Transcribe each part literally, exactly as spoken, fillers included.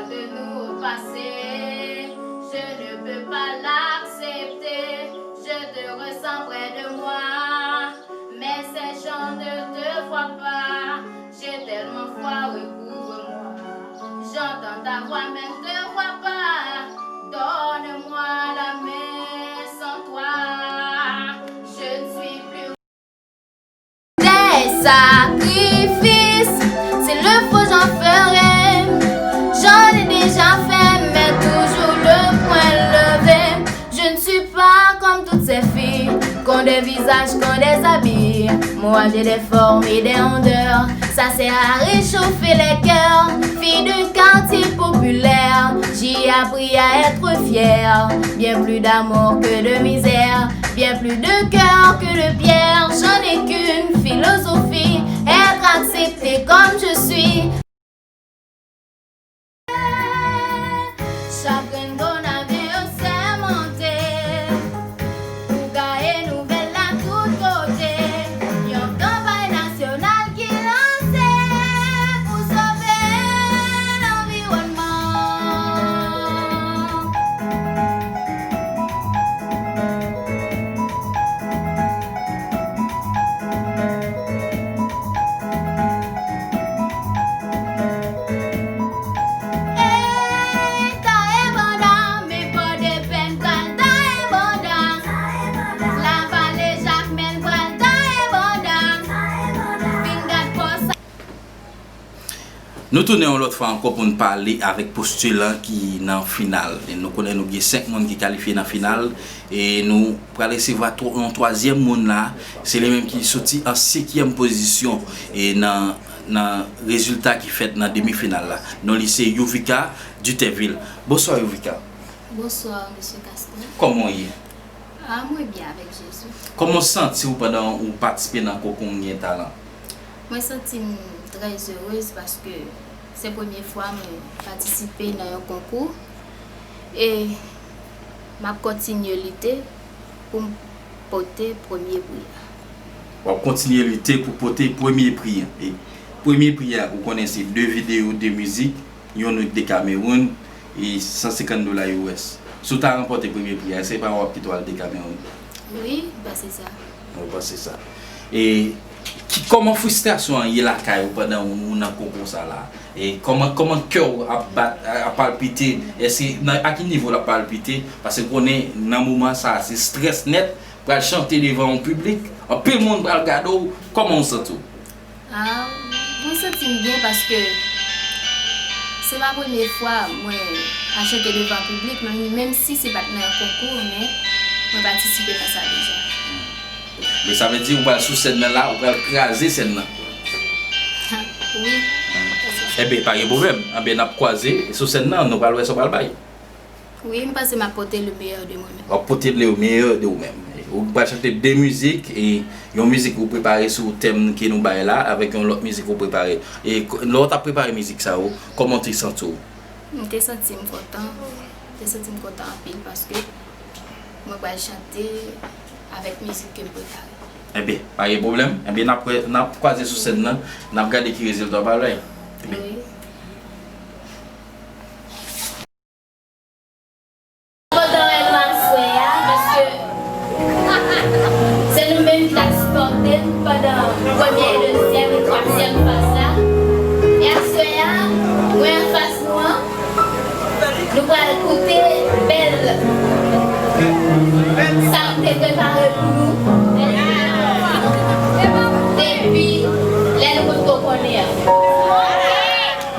De nous passer, je ne peux pas l'accepter. Je te ressens près de moi, mais ces gens ne te voient pas. J'ai tellement froid, recouvre-moi. J'entends ta voix, mais ne te vois pas. Donne-moi la main, sans toi, je ne suis plus. Des sacrifices, s'il le faut, j'en ferai. J'en ai déjà fait, mais toujours le point levé. Je ne suis pas comme toutes ces filles qui ont des visages, qui ont des habits. Moi, j'ai des formes et des rondeurs. Ça sert à réchauffer les cœurs. Fille d'un quartier populaire, j'ai appris à être fière. Bien plus d'amour que de misère. Bien plus de cœur que de pierre, je n'ai qu'une philosophie, être accepté comme je suis. Chak grenn Gonaven yo sèmante pou gaye nouvèl la tout kote. Yon kanpay nasyonal ki lanse pou sove lanviwònman. Ey, taye banda, men Pòdepè n pral taye banda. Lavale, Jakmèl pral taye banda. Vin gad pò sa. Nou tounen yon lòt fwa ankò pou n pale avèk postilan ki nan final. E nou konnen nou gen senk moun ki kalifye nan final. E nou pral resevwa twa-, yon twazyèm moun la. Se li menm ki soti an senkyèm pozisyon e nan, nan rezilta ki fèt nan demi final la. Non li se Youvika Duterville. Bonswa Youvika. Bonswa, mesye Castor. Kòman w ye? Ah, mwen byen avèk Jezi. Kòman w santi w pandan w patisipe nan konkou Gen Talan? Mwen santi m trè erez paske se premye fwa mwen patisipe nan yon konkou e m ap kontinye lite pou m pote premye pri a. W ap kontinye lite pou pote premye pri a. E premye pri a, ou konnen se de videyo, de mizik, yon nout de Kamewoun e san senkant dola U S. Si w ta ranpòte premye pri a, èske pa w ap kite w al de Kamewoun? Wi, m panse sa. Ou panse sa. E ki, kòman fristrasyon an ye lakay ou pandan ou nan konkou sa la? E kòman, kòman kè w ap bat, ap palpite? Èske nan, a ki nivo l ap palpite? Paske konnen nan moman sa a se strès nèt, pral chante devan yon piblik, anpil moun pral gade w, kòman w santi w? Ah, mwen santi m byen paske se pa premye fwa mwen al chante devan piblik, menm, menm si se pa t nan yon konkou, men mwen patisipe nan sa deja. Men sa vle di ou pral sou sèn nan la, ou pral kraze sèn nan. Wi. Enben, pa gen pwoblèm. Enben, n ap kwaze sou sèn nan, nou pral wè sa w pral bay. Wi, m panse m ap pote le meilleur de mwen menm. W ap pote le meilleur de ou menm. Ou pral chante de mizik, e yon mizik ou prepare sou tèm ke nou bay la, avèk yon lòt mizik ou prepare. E k-, lè w t ap prepare mizik sa yo, kòman w te santi w? M te santi m kontan. M te santi m kontan anpil paske mwen pral chante avèk mizik ke m prepare. Enben, pa gen pwoblèm. Enben, n ap wè, n ap kwaze sou sèn nan, n ap gade ki rezilta w pral bay. Enben. Wi. Kontan wè nou aswè a, paske se nou menm ki t ap sipòte n pandan premye, dezyèm e twazyèm faz la. E aswè a, mwen anfas nou an, nou pral koute bèl sa m te prepare pou nou depi lè nou potko konnen an. M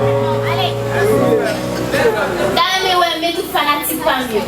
ta renmen wè men tout fanatik pa m yo.